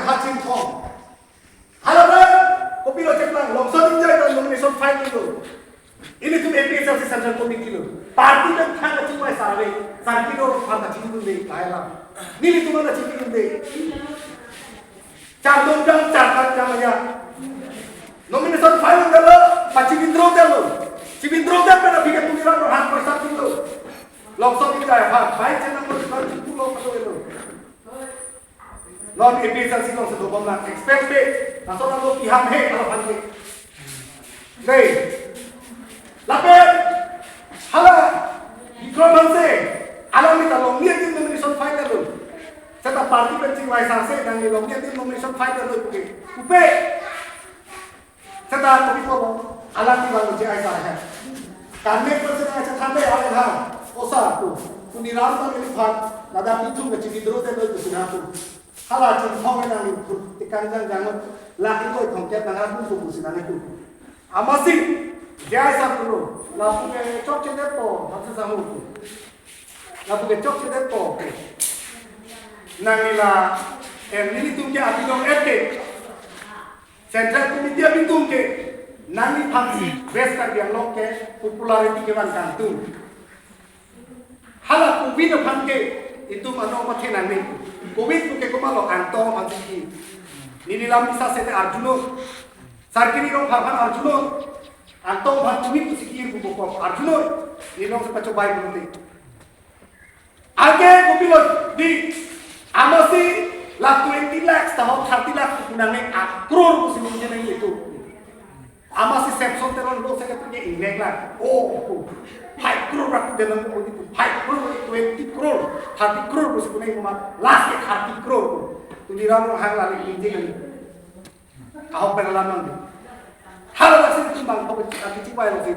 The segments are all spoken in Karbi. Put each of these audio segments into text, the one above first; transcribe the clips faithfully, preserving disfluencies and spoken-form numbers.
Kachinghon. Hala pen kopilo cheplang, Longson Ingti ta nomination file lo. Ilitum A P H L C Central Committee lo. Party pen thang kachingvai sar ave, sar kilo par kachingvai dunde, lahai alam. Nelitum an kachingvai dunde. Chardom jam, chardom jam aja. Nomination file lo, pachi withdraw detlo. Chi withdraw det pen aphi ke Tuliram Ronghang paisa pilo. Longson Ingti aphan, bai chenam lo, bai chingpu lo, pado lo. Non A P H L C along si dobom lang, expect pe, lason alo piham he, alo phan ke. Dei. Lapen, hala, Bikram Hanse, alangli ta longle adim nomination file lo. Seta party pen chingvai sar si, nangli longle adim nomination file lo puke. Upe. Seta kopi ko, alangli vang J I sar he. Kami ko seta chethan dei alang ha. O sar tu. Tuliram ta neliphan, ladak ithum kachi withdraw detlo tu sina tu. Hala Chinghon nangli phut tekang jangjang, lake koi thomkep nang abung tu sina ne tu. Amatsi, J I sar tu lo. Lapu ke chokche detpo, hapsi samu tu. Lapu ke chokche detpo. Nangli la, eh, nelitum ke apilong eke. Central Committee abitum ke, nangliphan si West Karbi Anglong ke popularity kevan kangtung. Hala covid aphan ke, itum anong pathe nangne. Covid puke komatlo, angtong aphan si. Neli lam bisa sete arjunon. Sar Kiri Rongphar aphan arjunon. Angtong aphan covid pusi ki-ir pu bokok arjunon. Neli long si pachobai pulote. Anke kopilo dei, amatsi la twenty lakhs tahok thirty lakhs pu nangne, a crore pusi ningje nang itu. Amatsi Samson Teron lo secretary ke ingnek lang. Oh, pu. Five crore rak pu denam pu di pu. Five crore, twenty crore, thirty crore pusi pu nang ma, last ke thirty crore pu. Tuliram Ronghang lali ningje nang. Ahok pen alam nang. Hala lasi itum bang ko kachingvai lo si.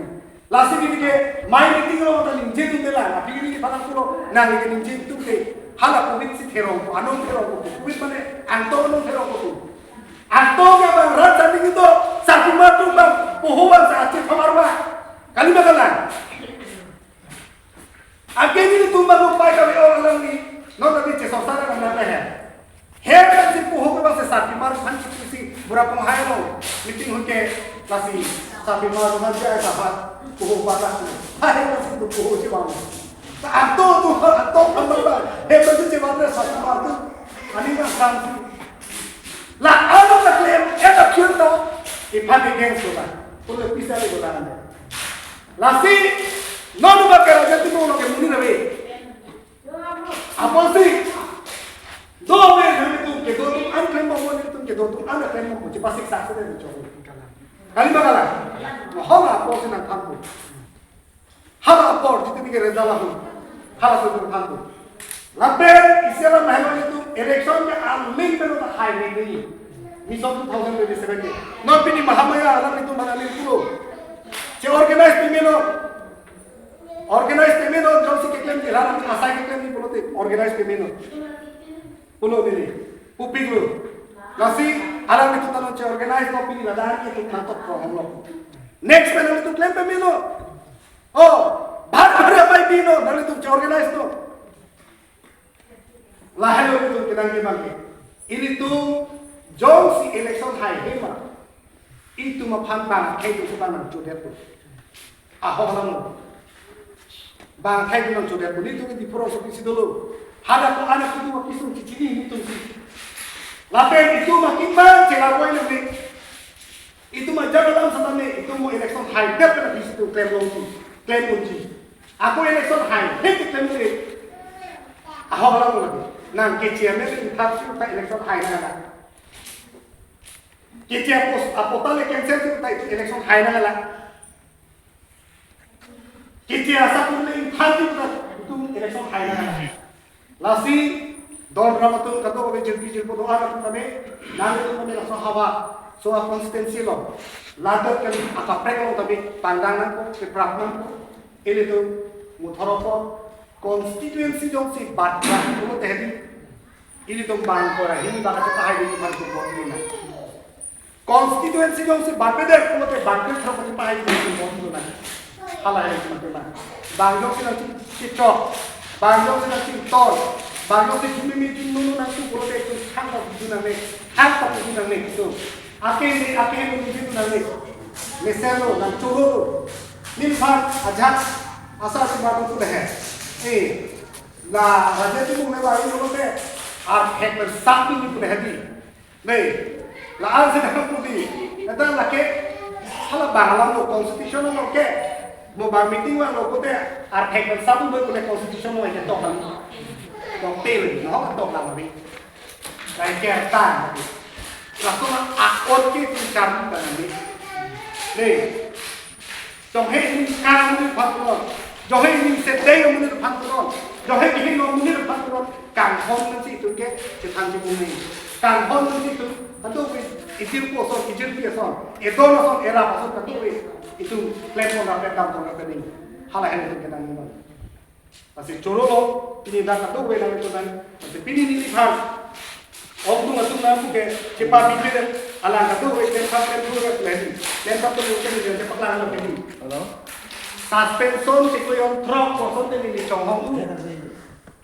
Lasi neli ke mai meeting lo ta ningje dunde lang. Aphi neli ke palang pulo, nangli ke ningje dunde. Hala covid si therong, anong therong ko. Covid mane angtong anong therong ko. Angtong ke bang rat sanding itu, satu matu bang, poho bang sa acil pamar bang. Kali bang kalang. Anke nelitum bang upai kami orang alangli, non tadi chesosar nang nang he. He kan si poho ke bang si Sarpimar aphan si si bura penghai lo. Meeting hon ke lasi Sarpimar aphan si ai sabat poho batak lo. Hai kan si tu poho si bang. Ta anto tu anto kan bang bang. He kan si cepat le Sarpimar tu. Ani kan sang si. La ano tak lem, eh tak kian to. Iphan ke geng sudah. Pule pisa le bola anda. Lasi, non ba kara jati mo no ke muni na be. Apotsi, do be nelitum ke do tum an klem mo, nelitum ke do tum an klem mo, chepasik sak se de cho. Kali ma kalang? Hala apotsi nangthanpo. Hala apor jiti ke result ahut. Hala so nangthanpo. Lapen isi alam lahelo nelitum election ke aling pen ta hai ni ni. Mission two thousand twenty-seven ke. Non pini Mahamaya alam nelitum mana nelitum pulo. Che organize pemelo. Organize pemelo, jongsi keklem di, hala asai keklem di pulote organize pemelo. Pulo neli. Pupik lo. Lasi, alam nelitum ta non che organize lo, pini ladak nelitum nangtok prohong lo. Next pen nelitum klem pemelo. Oh, bhar bhar apai pilo, nelitum che organize lo. Lahelo itum kedang ke bangke. Ilitum jongsi election hai hema. Itum aphan bang akhei itum si bang nangchodet pu. Ahok alam lo. Bang akhei itum nangchodet pu. Nelitum di pro so kisi dolo. Hadak ko anak itum kisung chichini itum si. Lapen itum makin bang chelaboi le. Itum ajak alam setame, itum mo election hai det pen abisi itum klem longji, klem unji. Ako election hai, hek klem ke. Ahok alam lagi. Nang ke chairman le ingthan si ta election hai nang la. Ke chair post apota le cancel si ta election hai nang la. Kiti asa pun le ingthan di puta itum election hai na. Lasi, dol drama tum kato kami jilpi jilpo doa na kami, nang itum kami laso hawa, so a constituency lo. Ladak kami akaprek lo kami, pandang nangpo, keprak nangpo, ilitum muthoropo, constituency jongsi bat bat pulote hedi, ilitum bang kora, hini baka chepahai di itum bang tum bot na. Constituency jongsi batbedek pulote batbedek throksi pahai di itum bot na. Hala hai itum bot na. Bang jongsi nangchingchok, bang jongsi nangchingtol, Bangso si kimi mi jun nunu nangtum pulote itum thang ta jun nangne, thang ta jun nangne itum. Ake ni, ake ni jun nangne. Mesen lo, nang choro lo. Niliphan ajak asar si baru tu lehe. Eh, la Raja Timung ne baru pulote arhek men satu ni tu lehe di. Dei, la-an si dang pudi. Eta lake, hala bang alam lo constitution lo ke. Mo bang meeting lo lo kote, arhek men satu lo kote constitution lo ke tok kan. Tok tel, no tok lang ni. Lai ke ta. Langsung akot ke tu cam kan ni. Dei. Jonghe ining kang amonit aphan punon. Jonghe ining sedei amonit aphan punon. Jonghe ining amonit aphan punon. Kanghon nangji itum ke, chethan chibung ni. Kanghon nangji itum, atu wi ijir pu ason, ijir pi ason. Edon ason, erap ason, atu wi itum klem pon rape dam pon rape ning. Hala hen itum kenang ni non. Lasi choro lo, pini dak atu we nang itu dan, lasi pini neliphan. Ongdung atum nangpu ke, chepa bibir, alang atu we, pen pap, pen pur, pen pur, pen pap tu mungkin dia cepat lang lagi. Hello? Suspension, si ko yon trok, ko son te ni chonghong u.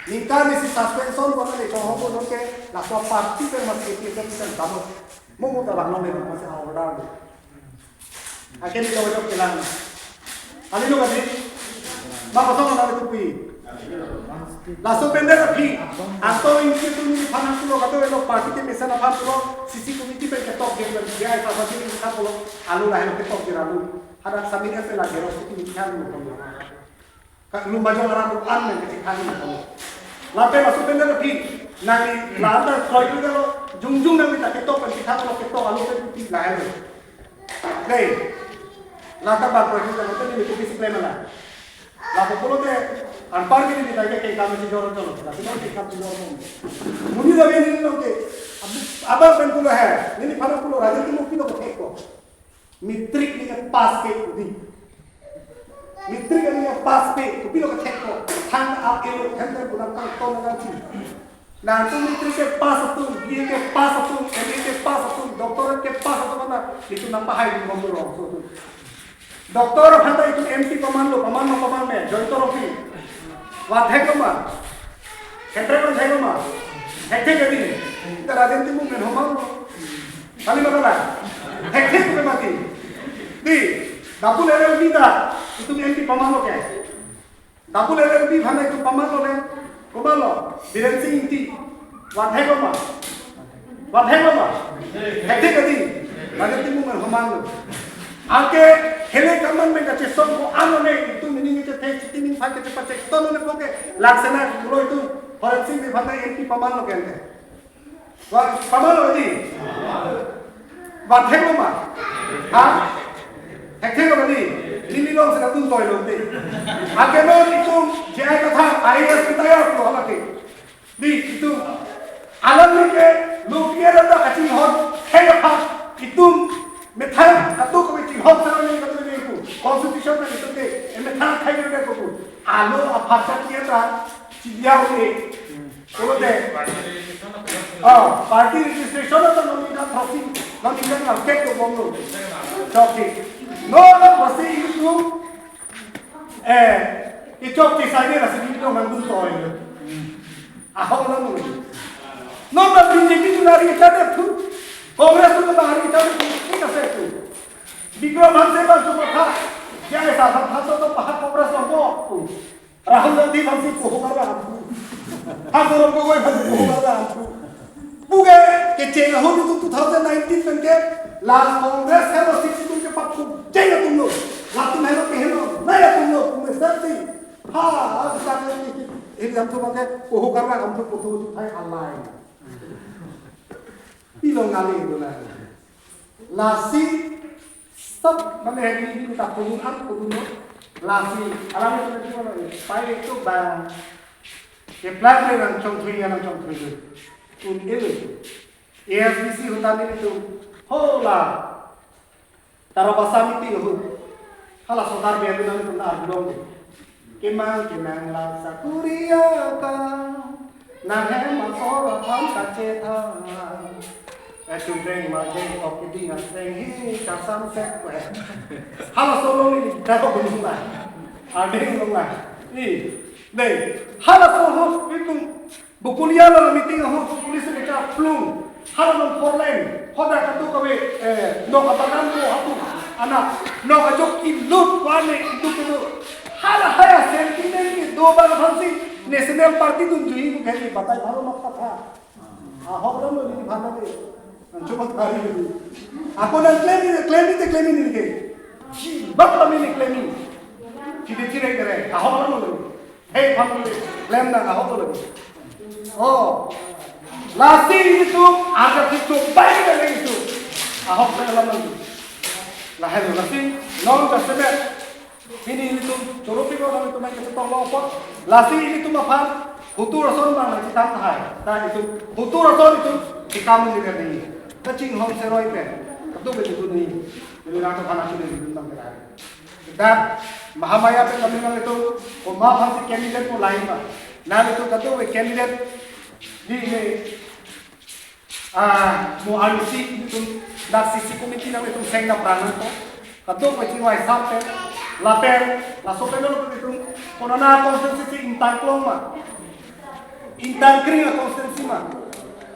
Ningkan isi suspension, ko ni chonghong u, non ke, laso party pen masih iti, iti, iti, kamu. Mo mo tabang nong ni, masih order. Akhirnya kau jawab kelang. Kali lo kali. Maka sama kali tupi. Laso pen dak aphi. Anto Ingti atum neliphan pulo kado elo party ke mesen aphan pulo. C C committee pen ketok dia pen dia esa pasi ni kha pulo. Alu lahelo ketok dia alu. Hadak Samir ese lagi ro siti ni kha pulo. Ka lumba jong aram an men kecil kali. Lapen laso pen dak aphi. Nangli la-an ta kroi kroi lo. Jongjong nangli ta ketok pen kita lo ketok alu pen putih lahelo. Dei. La ta bang kroi kroi lo pen ni itu bisi klem la. Lapu pulote anpar ke ni ta ke kengkam si jor jor. Lapen kengkam si jor jor. Muni la ni lo ke. Ab-, abang pen pulo he. Neliphan pulo Raja Timung pilo ke ko. Matric ni ke pass ke udi. Matric ni ke pass ke, kopilo kethek ko. Thang ap elo, hem hem bulan tang ton nang chi. Nangtum matric ke pass atum, B A ke pass atum, M A ke pass atum, doctorate ke pass atum, mana itu nangpahai di ngomong rong so tu. Doctor aphan ta itum M P paman lo, paman ma paman me, join to ropi. Van thek lo ma. Hemprek van thek lo ma. Hek thek ke di. Ita Rajen Timung men homang lo. Kali ma kala. Hek thek ke mati. Di, double L L B ta itum M P paman lo ke. Double L L B aphan ta itum paman lo le. Komat lo, Biren Singh Ingti. Van thek lo ma. Van thek lo ma. Hek thek ke di. Rajen Timung men homang lo. Anke hele kaman men kachesong ko ano ne itum ini ngi chethe chiti ning phai kachepachek ton ne ko ke laksana lo itum Horen Singh Bey aphan ta M P paman lo ke ante. Wa paman lo di. Van thek lo ma. Ha? Hek thek lo di. Neli long sena tun toi lo di. Anke non itum J I Kathar I A S retire lo hala ke. Di, itum alam ni ke, lo P R ta kachinghon, thek aphan, itum methang katu ko chinghon sarang ni katu ni ku. Constitution na itum ke, e methang thai ni ko ku. Alo aphan ta kia ta, chidiau ni. Pulote. Oh, party registration ta nong ni na thasi, nong ni na kek to bom lo. Chok di. No, no, pasi itum, Eh, ichok ti sai ni lasi di dong nang dun toi lo. Ahok lo mo. Non ta B J P tu nari chadep tu. Congress tu nari chadep tu. Ni ka se tu. Bikram Hanse bang tu patha. Jai sa sa tha to to paha Congress lo mo. Rahul Gandhi bang si ko ho kar ham tu. Ha Saurabh Gogoi bang si ko ho kar ham tu. Puke kecheng ahut itu two thousand nineteen pen ke la Congress helo six atum ke papu cheng atum lo. Latum helo ke helo nai atum lo. Pume sar si. Ha, asar ni ini atum ke poho karena atum poho tu thai alai. Pilo ngali itu na. Lasi stop mane ini kita pulun am pulun lo. Lasi alam itu nanti mana? Pai itu bang. Ke plan ni nang chong thui nang chong thui. Un ilu. A S D C ahut ta nelitum hola Tarabasa meeting ahut. Hala Sardar Bey atum nangtum arjulong. Kemang kemang la sakuri aka. Nang hem asor aphan kachethan. Echumreng majeng ok iding asreng hi kasam sek ko he. Hala solo ni daro gunung la. Ardeng long la. I. Dei. Hala solo itum Bokolia la meeting ahut police ke cha plung. Hala non four lane. Hoda katu kave, eh, nok abagan ko hatu. Ana, nok ajok kilut wane itu kudu. Hala haya sentiment kedo bang aphansi National Party atum juhi bukan ni batai baru mak kata. Ahok lam lo ni bhana de. Ancho mat hari ni. Ako nang claim ni, claim ni, claim ni ke. Bak kami ni claim ni. Chide chire kere. Ahok lam lo. Hei, pamuli, klem nang ahok lo. Oh. Lasi itu, ada itu, baik ada itu. Ahok na alam itu. Lahai lo, lasi, non ka sebet. Ini itu, choro pi ko itu main kachetong lo po. Lasi itu maphan, hutur ason bang na chitam hai. Ta itu, hutur ason itu, chitam ni kan ni. Kachinghon seroi pen. Itu betul ni. Jadi, nang to khana sini, itu nang kira. Dak Mahamaya pen kami nang itu, ko ma phansi candidate ko lain ma. Nang itu katu we candidate di me, ah, mo R D C itu, dak C C committee nang itu seng na pranang ko. Katu we chingvai sampe, lapen, laso pen lo itu, konana constituency ingtang klong ma. Ingtang kring a constituency ma.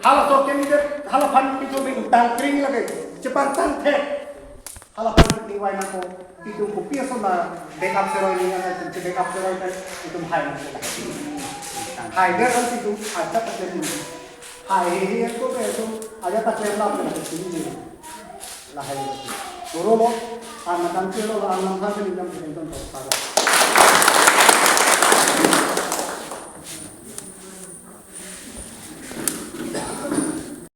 Hala so candidate, hala phan itu ingtang kring lagi. Chepangtang thek. Hala phan itu wai nangpo, itu kopi ason na backup seroi ni, ana itu backup seroi kan itu hai nangpo. Hai der kan itu aja tak jadi. Hai he he ko be itu aja tak jadi lah itu ni. Lahai. Toro lo, ana kan ke lo, ana kan ke ni kan itu tak.